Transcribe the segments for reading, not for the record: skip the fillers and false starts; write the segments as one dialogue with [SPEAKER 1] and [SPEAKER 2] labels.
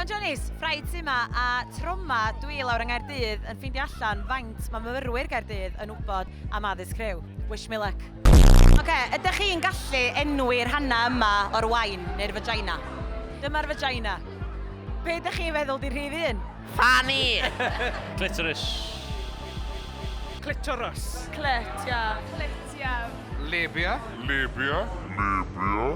[SPEAKER 1] Iawn Johnny's, Ffraid sy 'ma, a tro 'ma dwi lawr yng Nghaerdydd yn ffeindio allan faint mae myfyrwyr Gaerdydd yn wybod am addysg rhyw. Wish me luck. Oce, ydych chi'n gallu enwi'r rhannau yma o'r wain, neu'r vagina? Dyma'r vagina. Be ydych chi'n feddwl 'di rhif un?
[SPEAKER 2] Fanny!
[SPEAKER 3] Clitoris.
[SPEAKER 4] Clitoris.
[SPEAKER 5] Clit, ia. Clit, ia.
[SPEAKER 6] Labia.
[SPEAKER 7] Labia. Labia.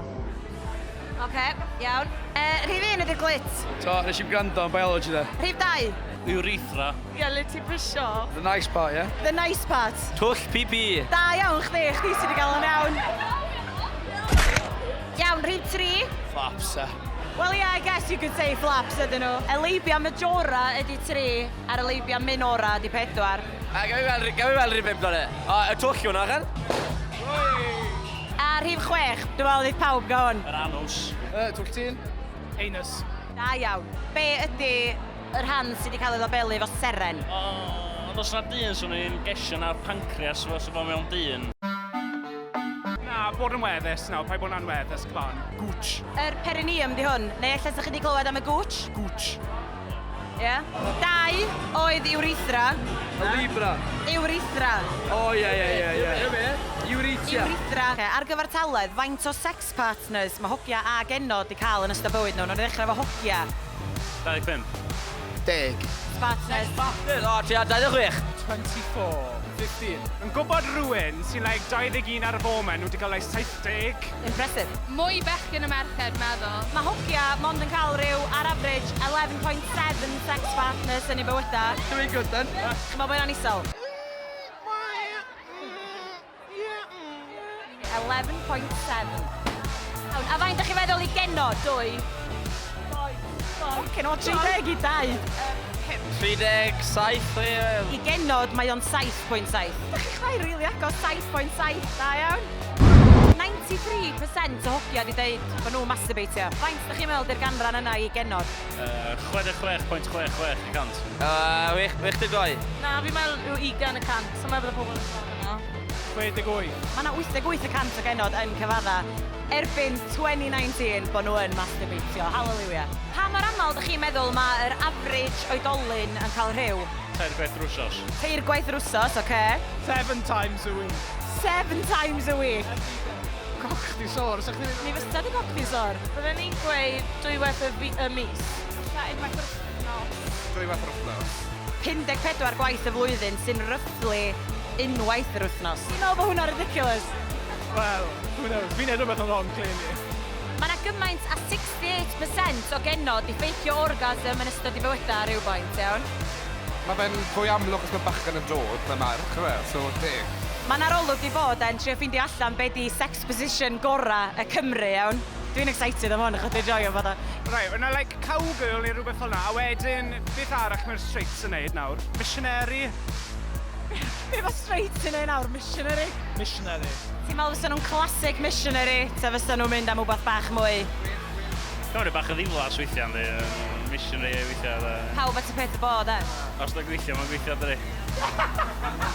[SPEAKER 1] Oce, iawn. Uh, rhif un ydy'r glit.
[SPEAKER 8] So, nes i'm gwrando am biology de.
[SPEAKER 1] Rhif dau.
[SPEAKER 3] Urethra.
[SPEAKER 5] Ie, le ti'n pisio.
[SPEAKER 8] The nice part, yeah?
[SPEAKER 1] The nice part.
[SPEAKER 2] Twll PP.
[SPEAKER 1] Da iawn chdi, chdi sydd wedi gael o'n iawn. Iawn, rhif tri.
[SPEAKER 8] Flaps, eh.
[SPEAKER 1] Well, yeah, I guess you could say flaps ydyn nhw. Y labia majora ydy tri, a'r y labia minora ydy pedwar.
[SPEAKER 2] A gael fi weld, gael fi weld rhif 5 dan e. O, y twll yw hwnna, chan?
[SPEAKER 1] A rhif 6, dwi'n meddwl fydd pawb gael hwn.
[SPEAKER 3] Yr anws.
[SPEAKER 8] Twll tîn.
[SPEAKER 4] Anus.
[SPEAKER 1] Da iawn. Be ydy y rhan sydd wedi cael ei labelu efo seren?
[SPEAKER 3] O, ond os na dyn, swn i'n gesio na'r pancreas fo fo mewn dyn.
[SPEAKER 4] Na, bod yn weddus nawr, paid bod yn anweddus, come on. Gooch.
[SPEAKER 1] Yr perineum di hwn, neu ella sa chi wedi clywed am y gooch?
[SPEAKER 4] Gooch.
[SPEAKER 1] Ie. Yeah. Dau oedd urethra.
[SPEAKER 8] Y Libra.
[SPEAKER 1] Urethra.
[SPEAKER 8] O, ie, ie, ie, ie. Urethra.
[SPEAKER 1] Urethra. Okay. Ar gyfartaledd, faint o sex partners mae hogia a genod 'di cael yn ystod bywyd nhw? Nawn ni ddechrau efo hogia.
[SPEAKER 3] 25.
[SPEAKER 8] Deg.
[SPEAKER 1] Partners.
[SPEAKER 2] Partners, o, tua 26.
[SPEAKER 4] 24. 15. Yn gwybod rhywun sy'n like 21 ar y foment, nhw wedi cael like 70.
[SPEAKER 1] Impressive.
[SPEAKER 5] Mwy bechgyn y merched, meddwl.
[SPEAKER 1] Mae hogia mond yn cael rhyw, ar average, 11.7 sex partners yn eu bywydau.
[SPEAKER 8] Doing good then.
[SPEAKER 1] Chi'n meddwl bod hynna'n isel? 11.7. Iawn, a faint ydych chi'n feddwl i genod? Dwy. Fucking o, 32.
[SPEAKER 2] 37, ie.
[SPEAKER 1] I genod, mae o'n 7.7. Dych chi'n chwarae rili agos, 7.7, da iawn. 93% o hogia di dweud bod nhw'n masturbatio. Faint ydych chi'n meddwl di'r ganran yna i genod?
[SPEAKER 3] 66.66 y cant.
[SPEAKER 2] Uh, 62.
[SPEAKER 5] Na, fi'n meddwl yw 20 y cant, so meddwl bod pobl yn sôn yna.
[SPEAKER 4] 68.
[SPEAKER 1] Mae yna 88 y cant o genod yn cyfadda erbyn 2019 bod nhw yn masturbatio. Hallelujah. Pa mor aml ydych chi'n meddwl mae'r average oedolyn yn cael rhyw?
[SPEAKER 3] Tair gwaith yr wsos.
[SPEAKER 1] Teir gwaith yr wsos, oce? Okay.
[SPEAKER 4] Seven times a week.
[SPEAKER 1] Seven times a week.
[SPEAKER 8] Coc chdi sor, sa chdi...
[SPEAKER 1] Mi fysa di coc chdi sor.
[SPEAKER 5] Bydden ni'n gweud dwywaith y, fi, y mis. Ella unwaith yr wythnos.
[SPEAKER 6] Dwywaith yr wythnos.
[SPEAKER 1] 54 gwaith y flwyddyn sy'n roughly unwaith yr wythnos. Ti'n meddwl bod hwnna'n ridiculous?
[SPEAKER 4] Well, who knows? Fi'n neud rhywbeth yn wrong, clearly.
[SPEAKER 1] Mae yna gymaint a 68% o genod di ffeicio orgasm yn ystod i bywydau ar ryw boint, iawn?
[SPEAKER 6] Mae fe'n fwy amlwg os mae bachgen yn dod na merch, yfe? So, teg.
[SPEAKER 1] Mae yna arolwg di bod yn trio ffeindio allan be di sex position gora y Cymru, iawn? Dwi'n excited am hwn, achos dwi'n joio bod o.
[SPEAKER 4] Right, yna like cowgirl neu rhywbeth fel 'na, a wedyn beth arall mae'r straights yn neud nawr? Missionary?
[SPEAKER 1] Be mae straights yn neud nawr? Missionary?
[SPEAKER 4] Missionary.
[SPEAKER 1] Ti'n meddwl fysa nhw'n classic missionary, ta fysa nhw'n mynd am wbath bach mwy?
[SPEAKER 3] Dwi'n bach o ddiflas weithiau, yndi. Missionary weithiau. Da.
[SPEAKER 1] Pawb at y peth y bod, e?
[SPEAKER 3] Os da gweithio, mae'n gweithio, dydi.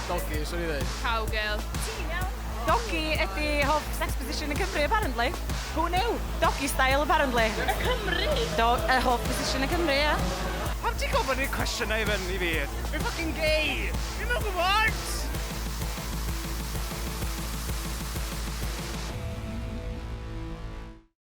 [SPEAKER 8] Doggy, swn i ddweud.
[SPEAKER 5] Cowgirl.
[SPEAKER 1] Ti'n iawn. Doggy ydy hoff sex position yn Cymru, apparently. Who knew? Doggy style, apparently.
[SPEAKER 5] Y Cymru?
[SPEAKER 1] Do, y hoff position yn Cymru, ie.
[SPEAKER 4] Pam ti'n gofyn i'r cwestiynau i fyny fi? Fi'n fucking gay! Fi'n mynd gwybod!